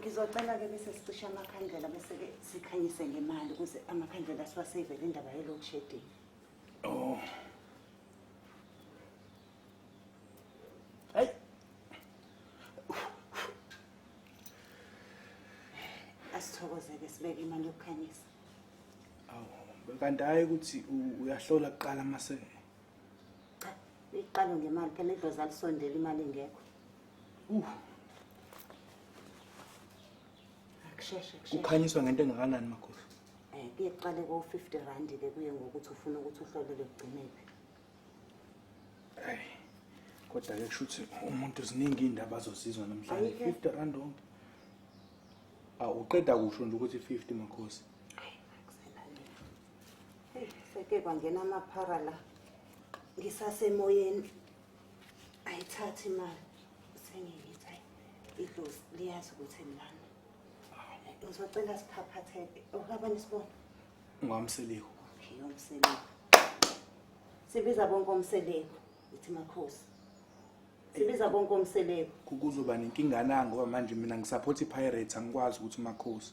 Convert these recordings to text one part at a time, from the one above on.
Ngizocela-ke bese sicisha amakhandlela bese-ke sikhanyise ngemali ukuze amakhandlela siwaseyivele indaba ye-load shedding. Oh. Hayi. Asithokozeke sibeke imali yokukhanyisa. Awu, kanti hayi ukuthi uyahlola kuqala mase. Cha, iqalo ngemali phela idlozi alisondela imali ingekho. Akusheshe kusheshe. Kukhanyiswa ngento engakanani makhosi? Eh, kuye kuqale ko-50 rand ke kuye ngokuthi ufuna ukuthi uhlolele kugcinephi. Hayi. Kodwa ke kusho ukuthi umuntu ziningi iy'ndaba azozizwa namhlanje. Ayike. 50 rand wonke. Awu uqeda kusho nje ukuthi 50 makhosi. Hayi, akuselaleli. Hey, seke kwangena amaphara la. Ngisasemoyeni. Ayithathi imali. Sengiyithi hayi idlozi liyazi ukuthi ngilana. Ngizocela siphaphatheke. Ukabani sibona? Ungwamseliku. Okay, umseleku. Sibiza bonke umseleku. Ithi makhosi. Sibiza bonke umseleku. Kuzoba nenkinga na ngoba manje mina ngisupport iPirates angikwazi ukuthi makhosi.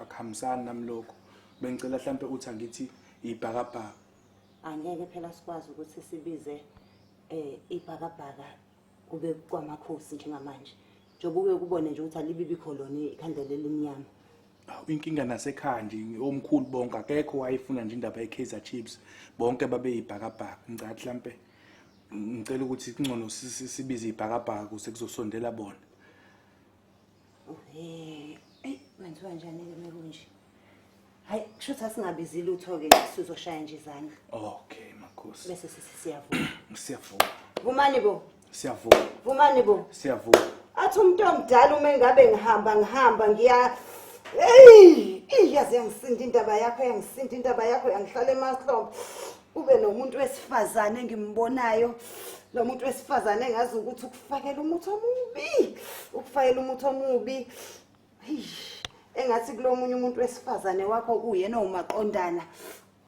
Akuhambisani nami lokho. Bengicela mhlambe uthi angithi ibhakabhaka. Angeke phela sikwazi ukuthi sibize ibhakabhaka kube kwamakhosi njengamanje. Njengoba uke kubone nje ukuthi alibibikho lona ikhandlela elimnyama. Awu, inkinga nasekhaya nje omkhulu bonke akekho wayefuna nje indaba ye-Kaizer Chiefs bonke babeyibhakabhaka ngicela mhlampe ngicela ukuthi kungcono sibize ibhakabhaka kuze kuzosondela bona. Eyi kwenziwa njani-ke mekunje? Hayi kusho ukuthi asingabizi lutho-ke sizoshaya nje izandla. Okay makhosi. Bese sithi siyavuma. Siyavuma. Vumani bo. Siyavuma. Vumani bo. Siyavuma. Athi umuntu omdala uma engabe ngihamba ngihamba ngiya Hey, iyazi yangisinda indaba yakho yangisinda indaba yakho yangihlala emahlombe. Ube nomuntu wesifazane engimbonayo. Lo muntu wesifazane engazi ukuthi ukufakela umuthi omubi. Ukufakela umuthi omubi. Engathi kulomunye umuntu wesifazane wakho kuyena owumaqondana.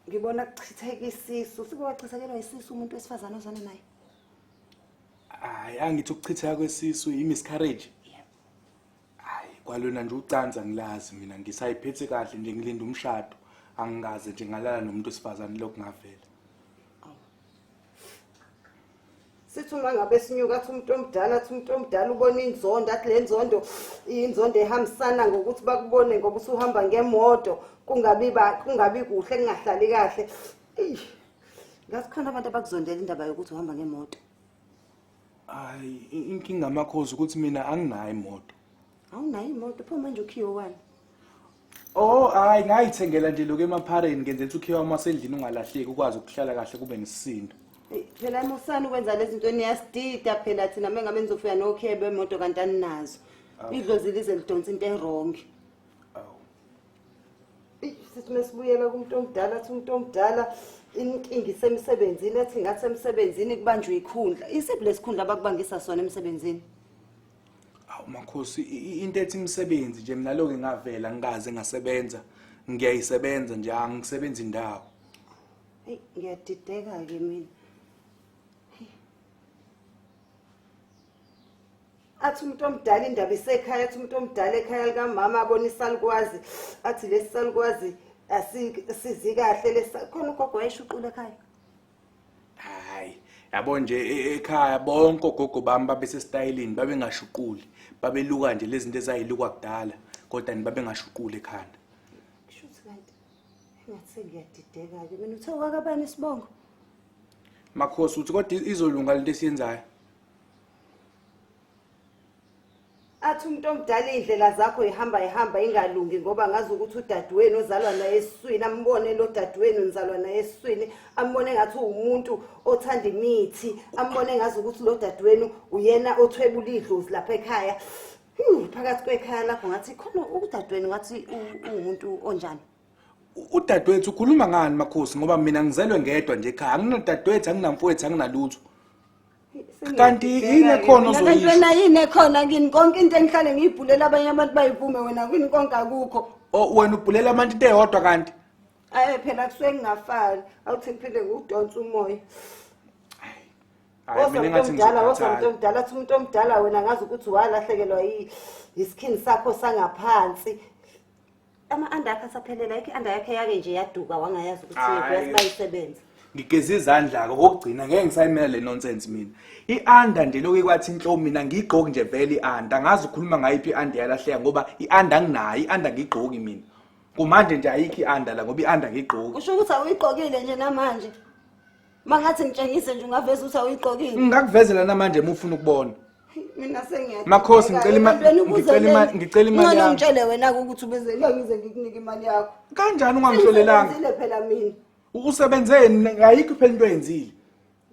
Ngibona kuchitheka isisu. Usike wachithekelwa isisu umuntu wesifazane ozana naye. Hayi angithi ukuchitheka kwesisu i-miscarriage. Yebo. Hayi kwalona nje ucansa ngilazi mina ngisayiphethe kahle nje ngilinda umshado. Angikaze nje ngalala nomuntu wesifazane lokhu ngavela. Sithi uma ngabe sinyuka athi umuntu omdala athi umuntu omdala ubona inzondo athi le nzondo inzondo ehambisana ngokuthi bakubone ngoba usuhamba ngemoto kungabi kungabi kuhle kungahlali kahle. Eyi ngathi khona abantu abakuzondela indaba yokuthi uhamba ngemoto. Hayi inkinga amakhosi ukuthi mina anginayo imoto. Awunayo imoto pho manje ukhiyo wani? Oh hayi ngayithengela nje lokho emaphareni ngenzela ukuthi ukhiwa uma sendlini ungalahleki ukwazi ukuhlala kahle kube nesisindo. Phela musani ukwenza lezi zinto niyasidida phela thina mengabe nizofika nokhiye bemoto kanti aninazo. Idlozi lize lidonsa into e-wrong. Awu. Sithi mesibuyela kumuntu omdala athi umuntu omdala inkinga isemsebenzini athi ngathi emsebenzini kubanjwe ikhundla. Isiphi lesikhundla abakubangisa sona emsebenzini? Awu makhosi into ethi imisebenzi nje mina lokho ngavela ngikaze ngasebenza ngiyayisebenza nje angisebenzi indawo. Hey ngiyadideka ke mina. Athi umuntu omdala indaba isekhaya athi umuntu omdala ekhaya likamama abona isalukwazi athi lesi salukwazi asizi kahle lesi khona ugogo wayeshuqula ekhaya. Hayi yabo nje ekhaya bonke ogogo bami babesestayilini babengashuquli babeluka nje lezi zinto ezayilukwa kudala kodwa ni babengashuquli ekhanda. Kusho ukuthi kanti engathi sengiyadideka-ke mina uthe wakabani isibongo? Makhosi uthi kodwa izolunga lento esiyenzayo. Athi umuntu omdala iy'ndlela zakho ihamba ihamba ingalungi ngoba ngazi ukuthi udadewenu ozalwa naye esiswini ambone lo dadewenu nizalwa naye esiswini ambone ngathi uwumuntu othanda imithi ambone ngazi ukuthi lo dadewenu uyena othwebula idlozi lapha ekhaya. Phakathi kwekhaya lakho ngathi khona udadewenu ngathi uwumuntu onjani? Udadewethu ukhuluma ngani makhosi ngoba mina ngizelwe ngedwa nje ekhaya anginadadewethu anginamfowethu anginalutho. Kanti yini ekhona ozoyisho? Wena yini ekhona kini konke into engihlale ngiyibhulela abanye abantu bayivume wena kini konke akukho. Oh wena ubhulela abantu into eyodwa kanti? Ayi phela kusuke kungafani awuthi ngiphinde ngiwudonsa umoya. Hhayi, Woza mina umuntu engathi omdala, woza umuntu ngizokhathala. omdala, athi umuntu omdala wena ngazi ukuthi walahlekelwa isikhini sakho sangaphansi. Ama-anda akhe asaphelela, ayikho i-anda yakhe yake nje yaduka wangayazi ukuthi Hhayi. uyazi bayisebenza. Ngigeza izandla-ke okokugcina, ngeke ngisayimela le nonsense mina. I-anda nje lokhu ikwathi inhlobo mina ngiyigqoki nje vele i-anda. Angazi ukhuluma ngayiphi i-anda yalahleka ngoba i-anda nginayo, i-anda ngiyigqoki mina. Kumanje nje ayikho i-anda la ngoba i-anda ngiyigqoki. Usho ukuthi awuyigqokile nje namanje. Mangathi ngitshengise nje ungaveza ukuthi awuyigqokile. Ngingakuvezela namanje uma ufuna ukubona. Mina sengiya. Makhosi, ngicela imali yami. yami. Ngitshele wena ukuthi ubezela ngize ngikunike imali yakho. Kanjani ungangihlolelanga? Ngisebenzile phela mina. Usebenzeni? Ayikho phela into oyenzile.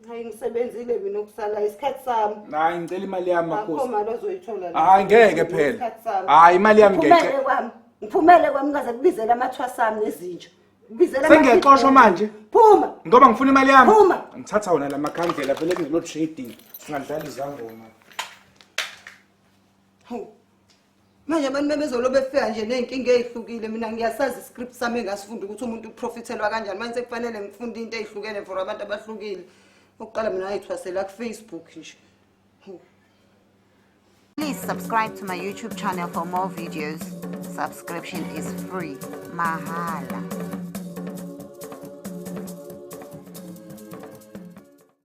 Hayi ngisebenzile mina ukusala isikhathi sami. Hayi ngicela imali yami Akho makhosi. mali ozoyithola la. Hayi ngeke phela. Isikhathi sami. Hayi imali yami Ngiphumele ngeke. kwami. Ngiphumele kwami ngaze kubizela amathwasa ami nezinja. Kubizela Sengiyaxoshwa manje. Phuma. Ngoba ngifuna imali yami. Phuma. Ngithatha wona la makhandlela vele kune load shedding. Singadlala izangoma. Hawu. Manje abantu bebezolo befika nje ney'nkinga ey'hlukile mina ngiyasazi iscript sami engasifunda ukuthi umuntu uprofithelwa kanjani manje sekufanele ngifunde into ey'hlukene for abantu abahlukile. Okokuqala mina ngayithwasela ku-Facebook nje. Hawu. Please subscribe to my YouTube channel for more videos. Subscription is free. Mahala.